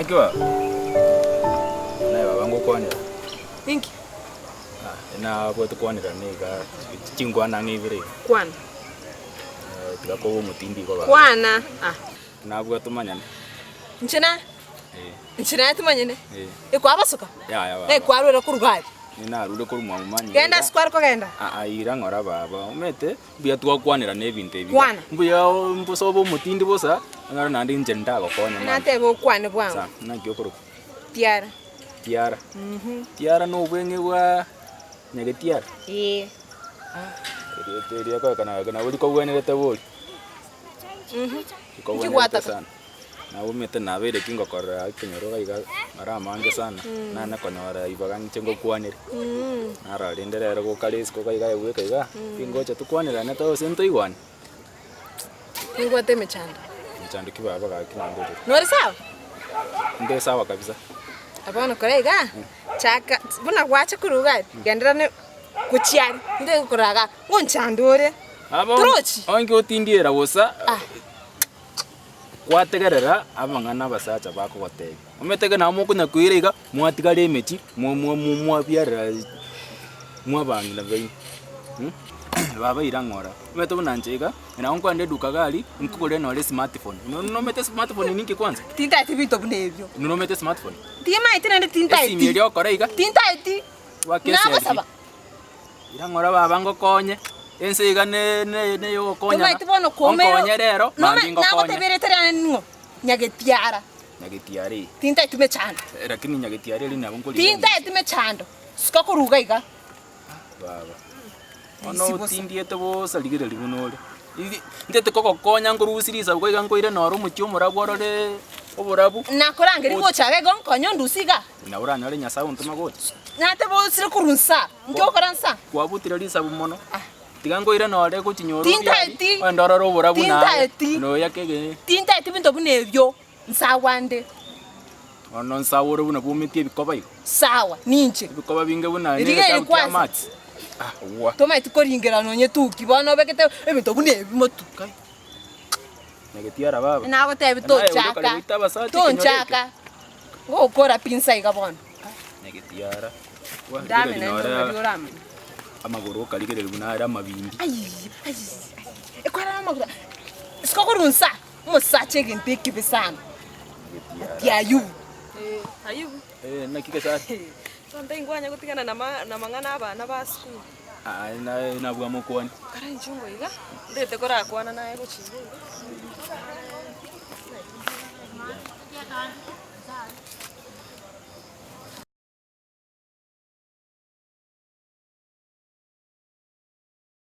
Naki baba? Naye baba ngokwanera. Inki? Ah, nabwate kwanera niga chinkwana ang'e ibere iga. Kwana. Eh, tiga koba omotindi igo baba. Kwana. Ah. Nabwate omanyane. Inche na? Eh. Inche naye timanyene? Eh. Ekwabasoka? Yaya baba. Naye kwarwera korwa aria? Narure korwa mwa momanyi. Genda ase kware kogenda. Ah, ah, ira ng'ora baba. Omete Mbuya twakwanerana ebinto ebi. Kwana. Mbuya mbosa obe omotindi bosa, onyore naende inche ntagokonya mambia. Natebe okwane bwango. Sawa, naki okorokwa? Tiara. Tiara. Tiara na obweng'e bwa Nyagetiara? Ee. Erieta eria ekorekana gaki nabo rikogwenerete bori. Rikogwenerete Nchigwataka. sana. Nabo omanyete nabeire ki ngokorora ekenyoro iga iga mara amange sana, nane konyora ibaga inche ngokwanere. Naro rende rero gokare isiko iga iga bweka iga, tingocha tokwanerane to gose ntoigwane. Nimbwate emechando. Mechando ki baba gaki naende ororo. Nore sawa? Inde sawa kabisa. Bono kora iga, chaka buna gwacha korwa iga aria, genderera ne gochia aria, nde gokorora igaa, ngonchande ore. Abo Torochi? onge otindiera bosa. Ah. Kwategerera amang'ana abasacha bakogotebia. Omanyete ekero nabo mokonya koira iga, mwatigara emechie, mwa mwa mwa mwabiarera mwabang'ina baino mh, baba ira ng'ora. Omanyete buna inche iga, nabo nkoenda eduka iga aria, nkogore nore esmartphone. Nonya nomanyete esmartphone ninki kwanza? Tintaeti binto buna ebio. Nomanyete esmartphone? Timaeti naende Esimi tintaeti. eria okora iga, Tintaeti. gwaka eselfie. Nagosaba. Ira ng'ora baba ngokonye, ense iga ne- ne- neyogokonyana, Tomaeti bono koumera onkonye rero, mambia ngokonye. Nagotebia erieta riane ning'o? Nyagetiara. Nyagetiara eye. Tintaeti mechando. Eh, Lakini nyagetiara eri nabo nkorire. Tintaeti mechando. Suka korwa iga iga. Baba. Bono otindiete bosa rigereria buna ore. Igi- Ntete kogokonya nkorusia risabu iga nkoire noro omochie omorabu orore oborabu. Nakorangeria gocha iga igo nkonye ondusie iga. Nabo oranyore Nyasae ontoma gocha. Nateba osire korwa nsa, inki ogokora nsa? Kwabutire risabu mono. Tiga nkoire nore gochinyora obiari, Tintaeti. ogende orore oborabu naye. Tintaeti. Noya kege. Tintaeti binto buna ebio, nsawa nde. Bono nsawa ore buna bwometie ebikoba igo. Sawa, ninche. Ebikoba binge buna Rigia negetabu eri kia kwanza. amache. Ah, wa. Tomaeti koringera nonye etuki, bono obegete ebinto buna ebi motwe. Kai. Nyagetiara baba. Nagotebi Naye oria tonchaka, kare goita abasacha ekenyoro eke. tonchaka, ngokora pi nsa iga bono. Nyagetiara. Wa, Ndame rigereria naende nore omobere oramanye. amagoro okarigereria buna are amabimbi. Ai, ai, ai, ekwara amagoro, isiko korwa nsa, omosacha egento ekebe sana, Nyagetiara. ati Ayubu. Ayubu, Eh, naki gesati? tonto ingwanya gotigana na ma- na mang'ana abana ba sukuru. Aye naye nabua mokwane. Kare inche ongo iga, ndete korakwana naye gochia iga iga.